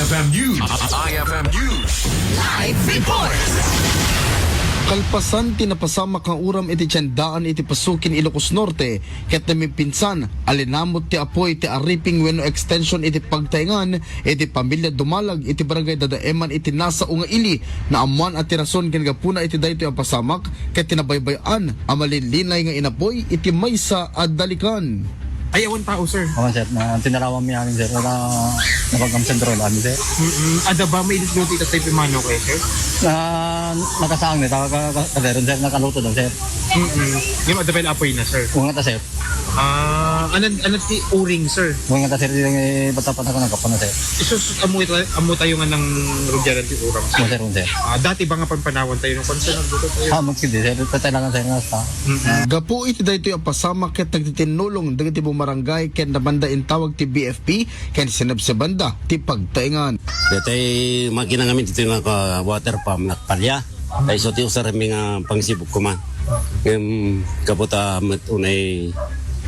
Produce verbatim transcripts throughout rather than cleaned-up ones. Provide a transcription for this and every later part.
F M News. I F M News. Live report. Kalpasan ti napasamak nga uram iti tiendaan iti Pasukin, Ilocos Norte, ket namipinsan a linamut ti apuy ti ariping wenno extension iti pagtaengan iti pamilia Dumalag iti Barangay Dadaeman iti nasao nga ili. Naammoan a ti rason ken gapuna iti daytoy a pasamak ket ti nabaybay-an a malinlinay nga inapuy iti maysa a dalikan. Ay, awan tao, sir. Oo, sir. Na, tinarawan mi amin, sir. Wala, nabagam sentro lang, sir. Mm-mm. Ada ba may iluto ita tayo pimano kayo, sir? Na, nakasaang ni, taga ka, ka, kaderon, sir. Nakaluto daw, sir. Mm-mm. Yung ada pa yung apoy na, sir? Unga ta, sir. Ah, anan, anan ti uring, sir? Unga ta, sir. Yung, eh, bata-bata ko nagkapon na, sir. Isus, amo ita-, amo tayo nga ng rugyanan ti uram, sir. Mo, sir, mo, sir. Ah, dati ba nga pampanawan tayo ng concern? Nagluto tayo. Ah, magkidi, sir. Tatay lang, sir, nga sa. Mm-mm. Gapu iti daytoy a pasamak ket nagtitinnulong dagiti bumarangay ken namanda intawag ti B F P ken sinebsebanda ti pagtaengan. Detay makina ngamin dito nga ka water pump nagpalya. Tay so ti usar mi nga pangsibuk kuman. Ngem gapu ta met unay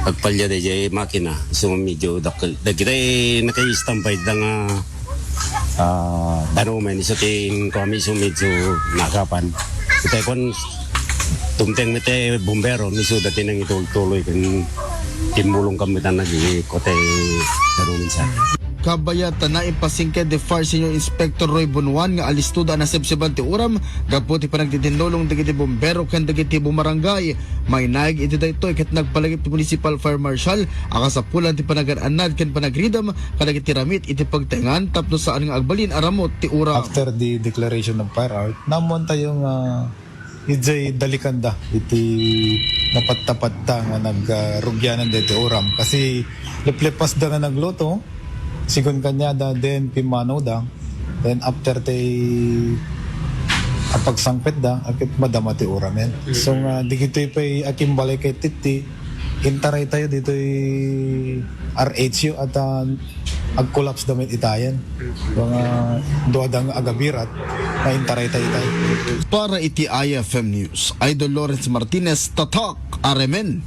agpalya dayjay makina, isu medyo dakkel. Dagitay naka-standby da nga ah, danumen, isu ti inkuami isu medyo nakapan. Itay kon tumteng met ti bumbero, isu dati nang itultuloy ken timmulong kami ta nagikot ti danumen sa. Kabayat ta naipasingked ti Fire Senior Inspector Roy Bonuan nga alisto da a nasebseban ti uram gapu ti panagtitinnulong dagiti bumbero ken dagiti bumarangay. Mainaig iti daytoy ket nagpalagip ti Municipal Fire Marshal a kasapulan ti panagan-annad ken panagridem kadagiti ramit iti pagtaengan tapno saan nga agbalin a ramut ti uram. After the declaration of fire out, naammoan tayo nga idiay dalikanda iti napattapatta nga nag, ah, rugyanan daytoy uram. Kasi leplepasda nga nagluto, sigun kaniada, then pimmanawda, then after tay a pagsangpetda, ket madama ti uramen. So nga, digitoy pay akimbalay ket ti, intaray tayo ditoy R H U at, ah, agkolapsda met itayen. Mga duadang agabirat, nga intaray tayo tayo. Para iti I F M News, Idol Lawrence Martinez, Tatak, Aremen.